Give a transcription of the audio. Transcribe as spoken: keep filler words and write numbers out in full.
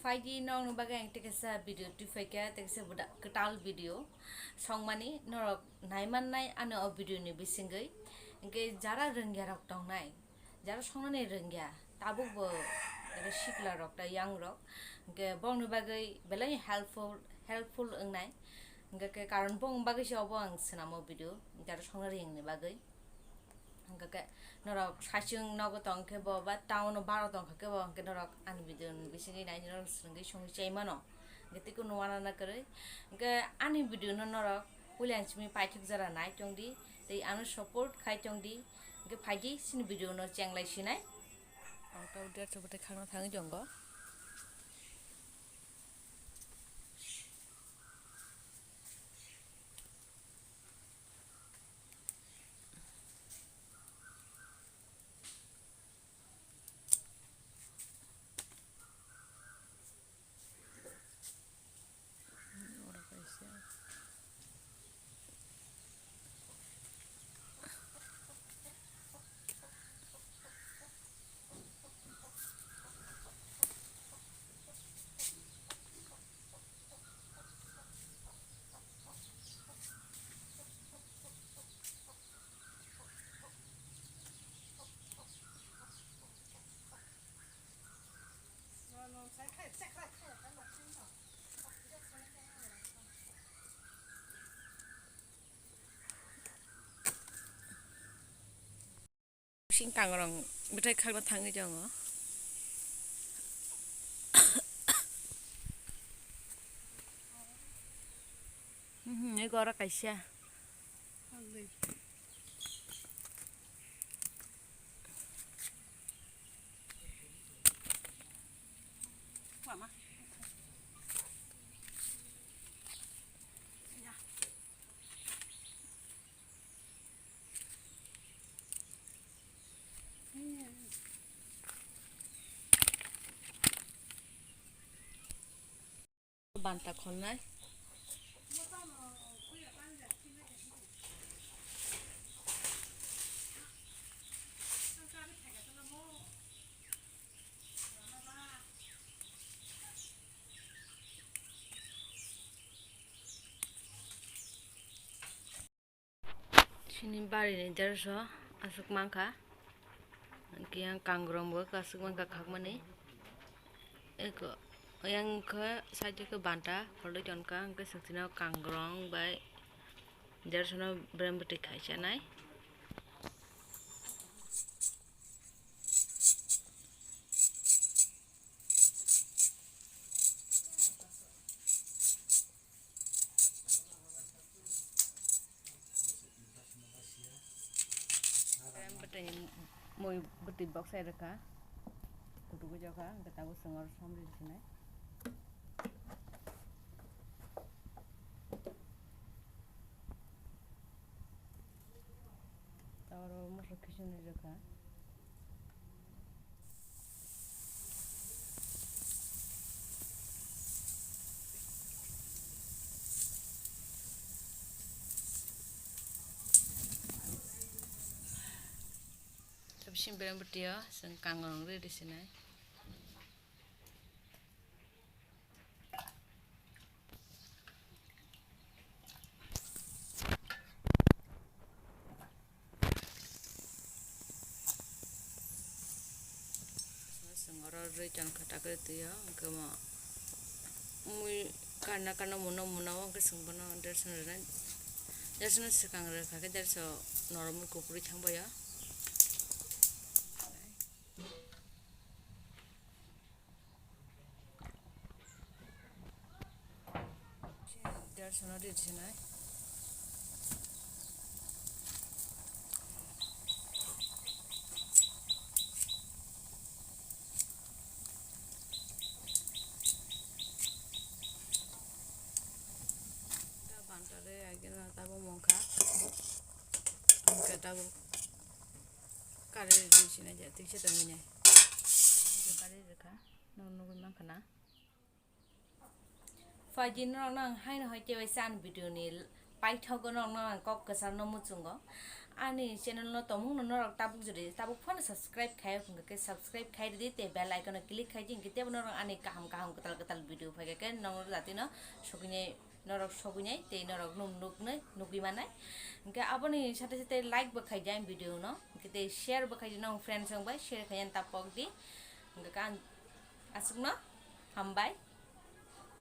Phaidi nokni bagwi ang tei kaisa video twi phaikha, tei kaisa buda kwtal video songmani norok naimannai ani o video ni bisingwi. Hinkhe jara rwngya rok tongnai, jara songnani rwngya, tabukbo ero sikla rok tei yang rok, hinkhe bongni bagwi belai helpful, helpful wngnai. Hinkhe karon bong bagwi se obo ang swnamo video, jara songna rwngni bagwi. Hwnkhe norok saichung nogo tongkhe bo ba town o baro tongkha khe bo, hwnkhe norok ani video ni bisingwi nai norok swrwngwi songwi chai mano. Hwnkhe tei kunu uanana kwrwi. Hwnkhe ani video no norok puila simi paithak jora nai tongdi, tei ano support khai tongdi. Hwnkhe phaidi chini video no chenglai sinai. Ang tabuk derso bwtwi khakna thangwi tongo. Sing kangrong bwthai khakna thangwi tongo. Mhm, ego oro kaisa. Banta khonnai. Chini barini derso aswk mankha. Hwnkhe yang kangrong bo aswk mankha khakmani. Eko yang khe side o khe banta kholoi tonkha, hwnkhe swk chini o kangrong bai dersono berem bwtwi khai chanai. Bwtwi mui bwtwi boksai rwkha, kutukwi jokha, hwnkhe tabuk chwng oro somri sinai. Oro mosok khisingni rwkha. Bising bereng bwtwi o chwng kangrong rwi rwi sinai. Chwng oro rwi tongkha takri twi o, hwnkhe omo mui karna karna muno muno o, hwnkhe chwng bono derson rwnai, derson swkang rwkha khe derson norok mui kupulwi thang bai o. Derson rwi sinai. Bantare agena tabuk mungkha. Hwnkhe tabuk kari rwi sinai je twisa tongwi nai. Kari rwkha, nwng nugwi mankha na. Phaidi norokno ang haino hai tei waisa ani video ni paithago norokno ang kok kwchangno muchungo. Ani channel no tomung no norok tabuk jodi tabuk phano subscribe khai, hwnkhe subscribe khai ridi, tei bell icon no click khai di, hwnkhe tebo norok ani kaham kaham kwtal kwtal video phai khe norok jati no sogwinai, norok sogwinai tei norok nuk-, nuknai, nugwi manai. Hwnkhe aboni sate sate like bo khai di ang video no, hwnkhe tei share bo khai di, nong friends rok bai share khai yan ta pok di. Hwnkhe ang aswk no hambai.